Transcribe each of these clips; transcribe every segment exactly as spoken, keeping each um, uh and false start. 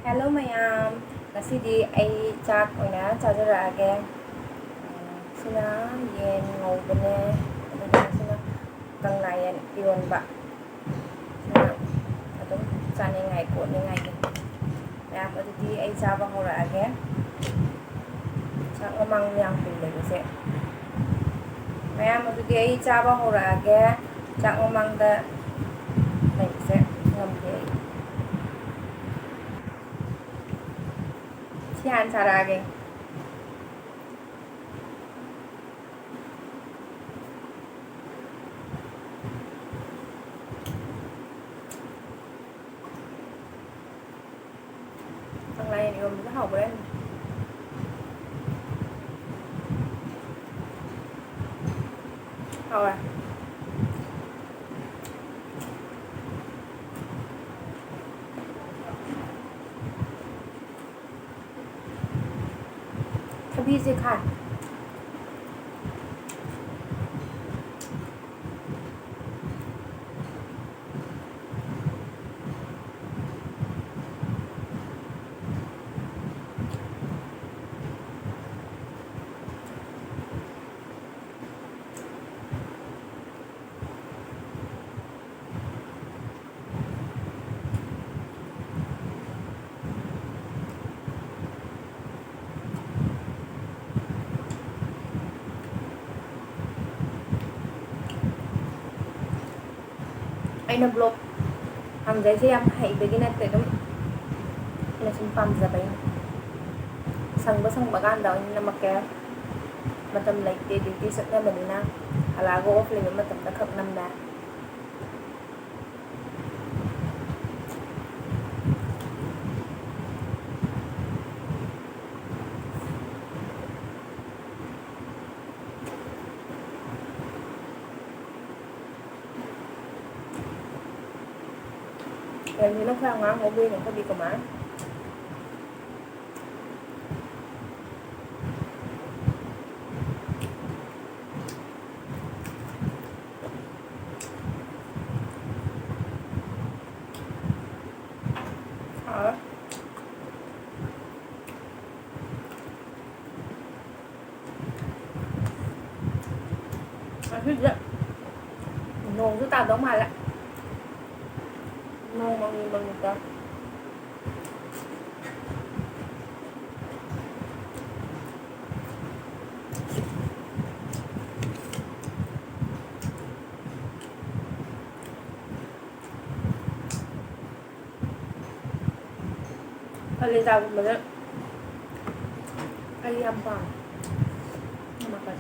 Hello ꯃꯌꯥꯝ, ꯉꯁꯤꯗꯤ ꯑꯩ ꯆꯥꯛ ꯑꯣꯏꯅ ꯆꯥꯖꯔꯛꯑꯒꯦ꯫ ꯎꯝ, ꯁꯤꯅ ꯌꯦꯟ ꯉꯧꯕꯅꯦ, ꯑꯗꯨꯒ ꯁꯤꯅ ꯀꯪꯂꯥ ꯌꯦꯟ ꯏꯔꯣꯟꯕ꯫ ꯁꯤꯅ ꯑꯗꯨꯝ ꯆꯥꯅꯤꯡꯉꯥꯏ ꯈꯣꯠꯅꯤꯡꯉꯥꯏꯒꯤ꯫ ꯃꯌꯥꯝ, ꯑꯗꯨꯗꯤ ꯑꯩ ꯆꯥꯕ ꯍꯧꯔꯛꯑꯒꯦ꯫ ꯆꯥꯛ ꯃꯃꯥꯡ ꯌꯥꯝ ꯀꯨꯏ ꯂꯩꯕꯁꯦ꯫ ꯃꯌꯥꯝ, ꯑꯗꯨꯗꯤ ꯑꯩ ꯆꯥꯕ ꯍꯧꯔꯛꯑꯒꯦ꯫ ꯆꯥꯛ ꯃꯃꯥꯡꯗ ꯂꯩꯕꯁꯦ ꯉꯝꯗꯦ ꯑꯩ꯫ ꯁꯤ ꯍꯥꯟꯅ ꯁꯥꯔꯛꯑꯒꯦ꯫ ꯀꯪꯂꯥ ꯌꯦꯟ ꯏꯔꯣꯟꯕꯁꯦ ꯍꯥꯎꯕ꯭ꯔꯥ ꯌꯦꯡꯉꯨ꯫ ꯍꯥꯎꯋꯦ꯫ ꯊꯕꯤꯁꯦ ꯈꯥꯏ꯫ ꯑꯩꯅ ꯕ꯭ꯂꯣꯛ ꯍꯥꯡꯖꯩꯁꯦ ꯌꯥꯝ ꯍꯩꯕꯒꯤ ꯅꯠꯇꯦ, ꯑꯗꯨꯝ ꯑꯩꯅ ꯁꯨꯝ ꯄꯥꯝꯖꯕꯩꯅꯦ꯫ ꯁꯪꯕ ꯁꯪꯕ ꯀꯥꯟꯗ ꯑꯣꯏꯅ ꯅꯝꯃꯛꯀꯦ꯫ ꯃꯇꯝ ꯂꯩꯇꯦ, ꯗ꯭ꯌꯨꯇꯤ ꯆꯠꯅꯕꯅꯤꯅ꯫ ꯍꯜꯂꯛꯑꯒ ꯑꯣꯐ ꯂꯩꯕ ꯃꯇꯝꯗ ꯈꯛ ꯅꯝꯃꯦ꯫ ꯀꯩꯅꯣꯅ ꯈꯔ ꯉꯥꯡ ꯉꯧꯕꯤꯅꯣ, ꯑꯩꯈꯣꯏꯗꯤ ꯀꯃꯥꯏ? ꯍꯥꯎꯔꯦ꯫ ꯉꯁꯤꯁꯦ ꯅꯣꯡꯁꯨ ꯇꯥꯗꯧ ꯃꯥꯜꯂꯦ꯫ ꯅꯣꯡ ꯃꯪꯂꯤ ꯃꯪꯂꯤ ꯇꯧ꯫ ꯀꯂꯦꯖꯥꯒꯨꯝꯕꯗ ꯑꯩ ꯌꯥꯝ ꯄꯥꯝꯃꯦ꯫ ꯃꯀꯟ꯫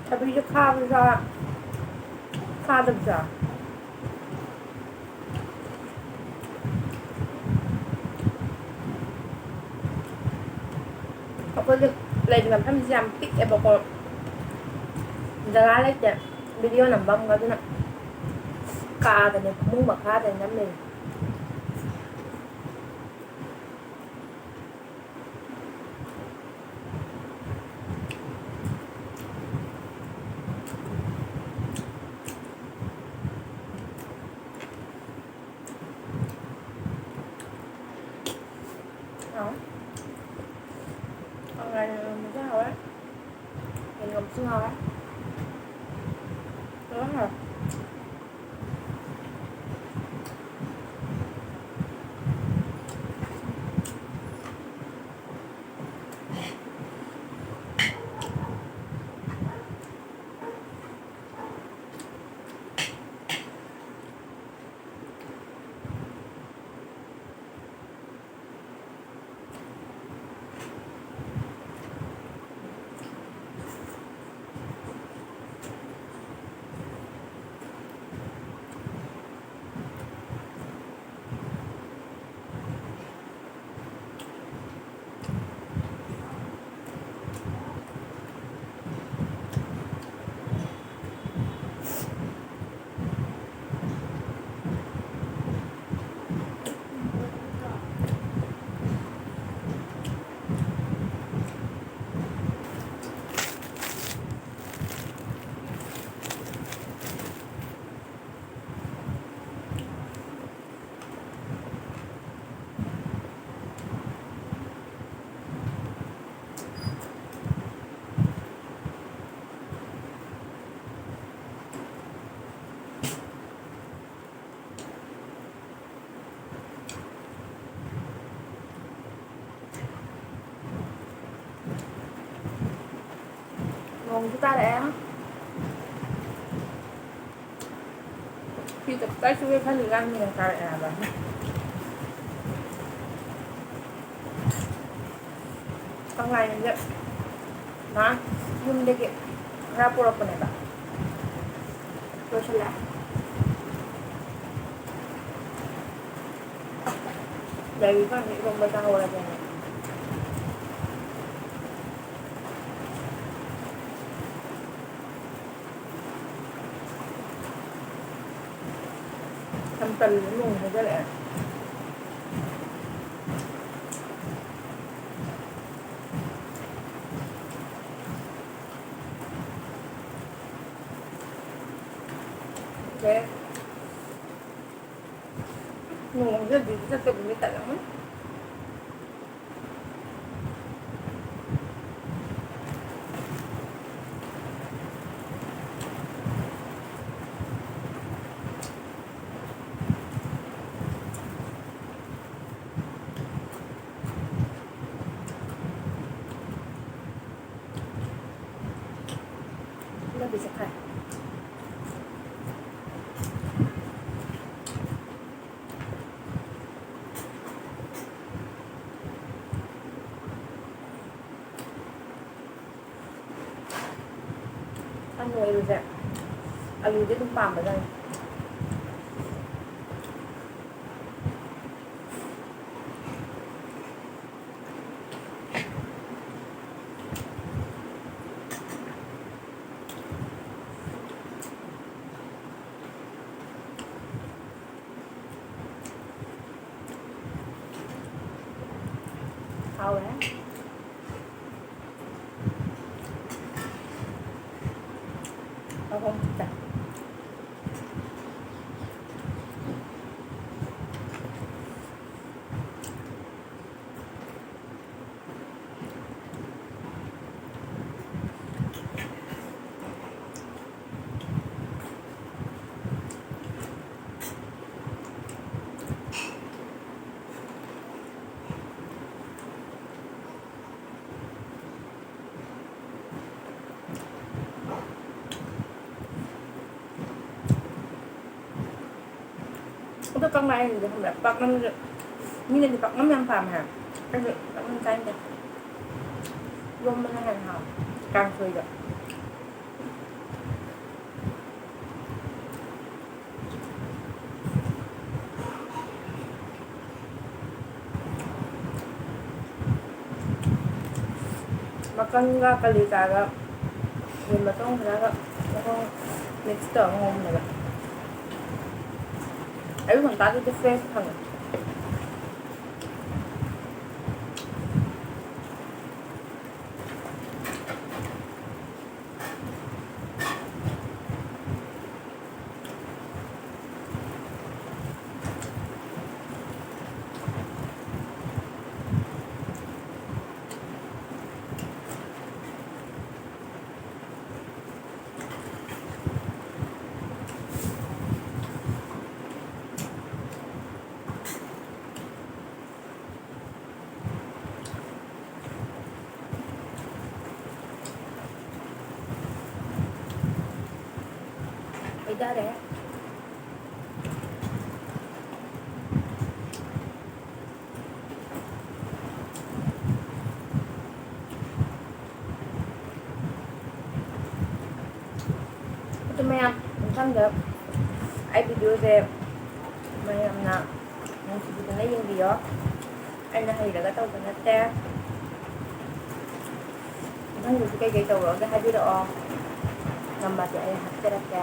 ꯊꯕꯤꯁꯨ ꯈꯥꯕꯁꯨ ꯌꯥꯎ-, ꯈꯥꯗꯕꯁꯨ ꯌꯥꯎ꯫ ꯑꯩꯈꯣꯏꯒꯤ ꯂꯩꯔꯤꯕ ꯃꯐꯝꯁꯤ ꯌꯥꯝ ꯄꯤꯛꯑꯦꯕꯀꯣ, ꯖꯒꯥ ꯂꯩꯇꯦ ꯚꯤꯗꯤꯑꯣ ꯅꯝꯐꯝꯒ, ꯑꯗꯨꯅ ꯀꯥꯗꯅꯦ, ꯐꯃꯨꯡ ꯃꯈꯥꯗꯅꯦ ꯅꯝꯃꯤꯁꯦ꯫ ꯍꯥꯎꯋꯦ꯫ ꯍꯋꯥꯏ ꯏꯔꯣꯟꯕꯁꯨ ꯍꯥꯎꯋꯦ꯫ ꯌꯦꯟꯗꯦꯝꯁꯨ ꯍꯥꯎꯋꯦ꯫ ꯂꯣꯏ ꯍꯥꯎꯋꯦ꯫ ꯅꯣꯡꯁꯨ ꯇꯥꯔꯛꯑꯦ꯫ ꯐꯤ ꯇꯞꯇꯥꯏ ꯁꯨꯒꯦ ꯈꯜꯂꯤꯀꯥꯟꯗ ꯅꯣꯡ ꯇꯥꯔꯛꯑꯦ ꯍꯥꯏꯕ꯫ ꯀꯪꯂꯥ ꯌꯦꯡꯕ ꯃꯥ ꯌꯨꯝꯗꯒꯤ ꯉꯥ ꯄꯨꯔꯛꯄꯅꯦꯕ꯫ ꯂꯣꯏꯁꯤꯜꯂꯛꯑꯦ꯫ ꯂꯩꯔꯤꯀꯥꯟꯗ ꯏꯔꯣꯝꯕ ꯆꯥꯍꯧꯔꯒꯦꯅ꯫ ꯌꯥꯝ ꯇꯜꯂꯦ, ꯅꯣꯡ ꯍꯥꯏꯖꯔꯛꯑꯦ꯫ ꯁꯦ꯫ ꯅꯣꯡꯁꯦ ꯑꯗꯨꯗꯤ ꯆꯠꯄꯗꯨꯗꯤ ꯇꯜꯂꯝꯃꯅꯤ꯫ ꯂꯝꯕꯤ ꯆꯠꯈ꯭ꯔꯦ꯫ ꯑꯅꯣꯏꯕꯁꯦ ꯑꯂꯨꯗꯤ ꯑꯗꯨꯝ ꯄꯥꯝꯕꯖꯥꯠꯅꯤ꯫ ꯍꯥꯎꯔꯦ꯫ ꯑꯍꯨꯝ ꯈꯛꯇ꯫ ꯀꯪꯂꯥ ꯌꯦꯟꯁꯦ ꯈꯪꯕ꯭ꯔꯥ? ꯄꯥꯛꯅꯝꯁꯦ ꯃꯤꯅꯗꯤ ꯄꯥꯛꯅꯝ ꯌꯥꯝ ꯄꯥꯝꯃꯦ ꯍꯥꯏ꯫ ꯑꯩꯁꯨ ꯄꯥꯛꯅꯝ ꯆꯥꯅꯤꯡꯗꯦ꯫ ꯏꯔꯣꯝꯕꯅ ꯍꯦꯟꯅ ꯍꯥꯎꯋꯦ ꯀꯥꯡꯁꯣꯏꯗ꯫ ꯃꯀꯟꯒ ꯀꯂꯤꯖꯥꯒ ꯌꯦꯟ ꯃꯇꯣꯡ ꯈꯔꯒ ꯃꯈꯣꯡ mix ꯇꯧꯔꯒ ꯉꯧꯕꯅꯦꯕ꯫ ꯑꯌꯨꯛ ꯉꯟꯇꯥꯗꯨꯗꯤ fresh ꯐꯪꯉꯦ꯫ ꯍꯩꯗꯔꯦ꯫ ꯑꯗꯨ ꯃꯌꯥꯝ, ꯃꯊꯪꯗ ꯑꯩ video ꯁꯦ ꯃꯌꯥꯝꯅ ꯅꯨꯡꯁꯤꯕꯤꯗꯨꯅ ꯌꯦꯡꯕꯤꯌꯣ꯫ ꯑꯩꯅ ꯍꯩꯔꯒ ꯇꯧꯕ ꯅꯠꯇꯦ꯫ ꯃꯊꯪꯗꯁꯨ ꯀꯩꯀꯩ ꯇꯧꯔꯛꯑꯣꯒꯦ ꯍꯥꯏꯕꯤꯔꯛꯑꯣ꯫ ꯉꯝꯃꯗꯤ ꯑꯩ ꯍꯥꯞꯆꯔꯛꯀꯦ꯫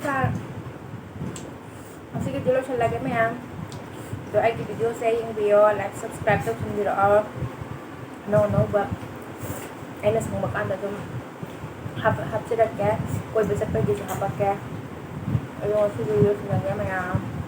ꯁꯥꯔ, ꯉꯁꯤꯒꯤꯗꯤ ꯂꯣꯏꯁꯤꯜꯂꯒꯦ ꯃꯌꯥꯝ꯫ ꯑꯗꯣ ꯑꯩꯒꯤ videoꯁꯦ ꯌꯦꯡꯕꯤꯌꯣ, like, subscribe ꯇꯧꯁꯤꯟꯕꯤꯔꯛꯑꯣ꯫ ꯑꯅꯧ ꯑꯅꯧꯕ ꯑꯩꯅ ꯁꯪꯕ ꯀꯥꯟꯗ ꯑꯗꯨꯝ ꯍꯥꯞ-, ꯍꯥꯞꯆꯔꯛꯀꯦ꯫ ꯀꯣꯏꯕ ꯆꯠꯄꯒꯤꯁꯨ ꯍꯥꯄꯛꯀꯦ꯫ ꯑꯗꯣ ꯉꯁꯤꯒꯤꯗꯤ ꯂꯣꯏꯁꯤꯜꯂꯒꯦ ꯃꯌꯥꯝ꯫